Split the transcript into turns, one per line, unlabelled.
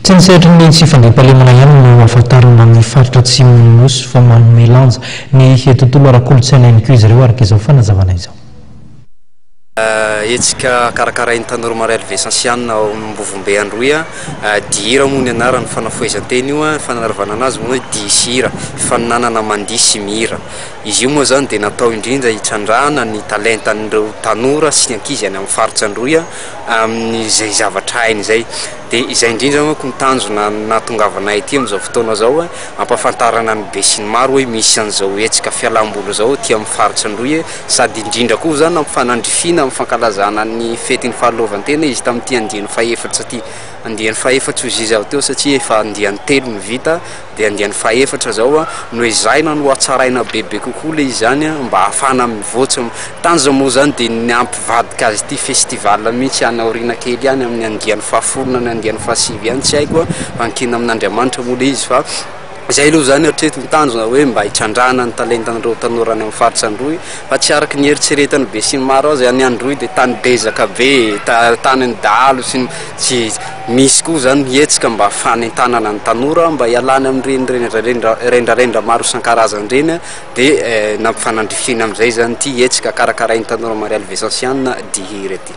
Tsy ny sehatry ny tsy fandriampahalemana ihany no ahafantarana ny faritra atsimon'ny Nosy fa manome lanja ny tontolo ara-kolontsaina ihany koa izy ireo araka izao fanazavana izao.
Hetsika karakarain'ny Tanora Maria Alvesansiana ao Ambovombe Androy. Dihira moa ny anarany, fanafohezan-teny io, fananaravana azy moa hoe dihy sy hira, fifaninanana mandihy sy mihira. Izy io moa izany dia natao indrindra hitrandrahana ny talentan'ireo tanora sy ny ankizy any amin'ny faritra Androy amin'izay zavatra hainy izay. Dia izay indrindra manko ny tanjona nahatongavanay aty amin'izao fotoana izao, hampahafantarana ny besinimaro hoe misy an'izao hetsika fialamboly izao aty amin'ny faritra Androy, sady indrindra koa izany nampifanandrifiana amin'ny fankalazana ny fetin'ny fahaleovantena izy tamin'ity andiany fahefatra ity. Andiany fahefatra hoy izy avy teo satria efa andiany telo no vita. Dia andiany fahefatra izao a, noezahina nohatsaraina bebe kokoa ilay izy izany mba hahafahana mivoatra. Tanjona moa izany dia ny hampivadika azy ity festival mihitsy any aoriana kely any amin'ny andiany fahafolo na ny andiany fahasivy any tsy haiko fa ankina amin'Andriamanitra moa ilay izy fa izay aloha izany hatreto ny tanjona hoe mba hitrandrahana ny talentan'ireo tanora any amin'ny faritra Androy fa tsy araka ny eritreretan'ny besinimaro azy any Androy dia tany bezaka be, tanin'ny dahalo sy ny tsy Misy koa izany ny hetsika mba fanentanana ny tanora mba hialany amin'ireny rendrarendra maro isan-karazany ireny dia nampifanandrifiana amin'izay izany ity hetsika karakarain'ny Tanora Maria Alvesansiana Dihira ity.